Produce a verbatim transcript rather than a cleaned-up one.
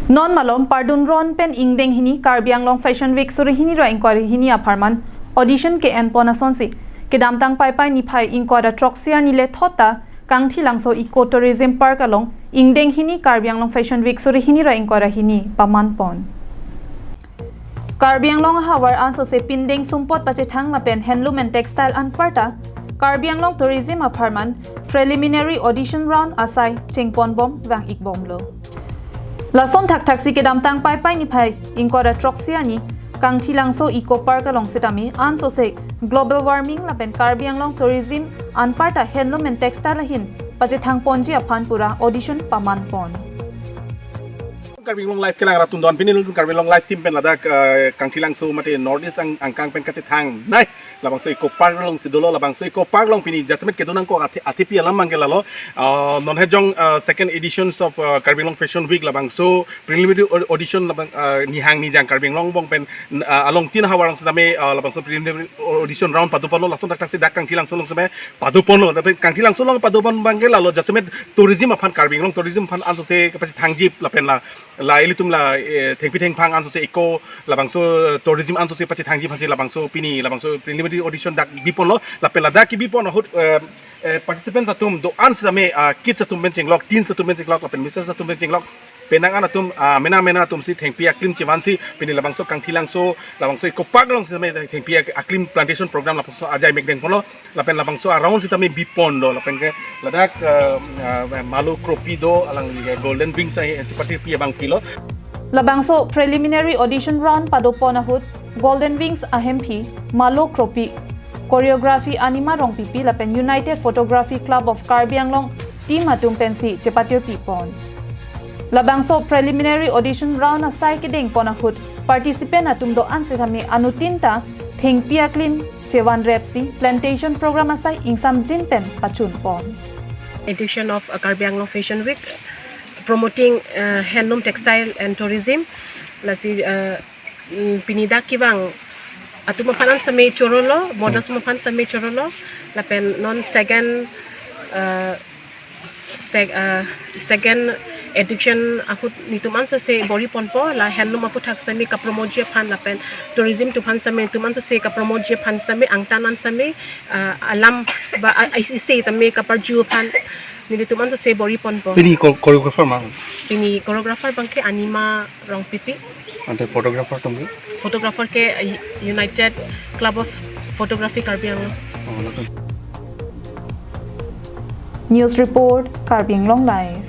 Non malom pardun ron pen ingdeng hini Karbi Anglong Fashion Week suri hini ra ingkoi ra hini apharman audition ke-en pon asonsi, kedamtang Paipai niphai ingkoi ra throksi arni le thot ta Kangthilangso Eco Tourism Park along ingdeng hini Karbi Anglong Fashion Week suri hini ra ingkoi ra hini paman pon. Karbi Anglong ahavar ansose pindeng sumpot pachethang lapen handloom and textile anparta Karbi Anglong Tourism apharman preliminary audition round asai chengpon bom vang-ik bomlo. Lason thakthaksi kedamtang Paipai niphai ingkoi ra throksi arni Kangthilangso Eco Park along sitame ansose global warming lapen Karbi Anglong tourism anparta handloom and textile ahin pachethang ponji aphan pura audition paman pon. Karbi Anglong Live kelang rat atum don, pini nelitum Karbi Anglong Live team pen ladak, eh, Kangthilangso mate North East ang, angkang pen kachethangnei labangso Eco Park alongsi dolo. Labangso Eco Park along pini jasemet kedo nangkok athe, athepi alam abangke lalo. Ah, non hejong, ah, second editions of, ah, Karbi Anglong Fashion Week, labangso preliminary au-, audition labang, ah, nihang nijang Karbi Anglong angbong pen, ah, along tin havar along sitame, ah, labangso preliminary audition round pado ponlo. Lason thakthaksi dak Kangthilangso along sitame pado ponlo. Tapi Kangthilangso along pado pon abangke lalo jasemet tourism aphan, Karbi Anglong tourism aphan ansose kapachethangji lapen la, la ilitum la, eh, thengpi thengphang ansose eco labangso, eh, tourism ansose pachethangji aphansi labangso pini labangso preliminary audition dak bi ponlo. Lapen ladak kebi pon ahut, eh, eh, participants atum do-an sitame, ah, kids atum pen chenglok, teens atum pen chenglok lapen mister atum pen chenglok, penang an atum, ah, mena mena atumsi thengpi aklim chevansi pini labangso Kangthilangso labangso Eco Park along sitame thengpi ak-, aklim plantation program labangso ajai mekdeng ponlo. Lapen labangso around sitame bi ponlo, lapen ke ladak, ah, ah, Malo Kropi do, alangli Golden Wings ahin chepatirpi abang pilo. Labangso preliminary audition round pado pon ahut Golden Wings ahemphi Malo Kropi, choreography Anima Rongpipi lapen United Photography Club of Karbi Anglong team atum pensi chepatirpi pon. Labangso preliminary audition round asai kedeng pon ahut participant atum do-an sitame anuttin ta thengpi aklim chevan repsi plantation program asai ingsamjin pen pachun pon. Edition of, uh, Karbi Anglong Fashion Week, promoting, uh, handloom, textile and tourism. Lasi, uh, mm, pini dak kevang atum aphan an sitame chorolo, model atum aphan sitame chorolo. Lapen non second, uh, sec-, uh, second edition ahut nelitum ansose bor-i ponpo, la handloom aphuthak sitame kapromoteji aphan lapen tourism atum aphan sitame, nelitum ansose kapromoteji aphan sitame, angtan an sitame, uh, alam ba, a, a, isi tame kaparju aphan nelitum ansose bor-i ponpo. Pini ko-, choreographer mang. Pini choreographer abangke Anima Rongpipi. Ante photographer atum ke? Photographer ke, uh, United Club of Photography Karbi Anglong. Oh, latum. News report, Karbi Anglong Live.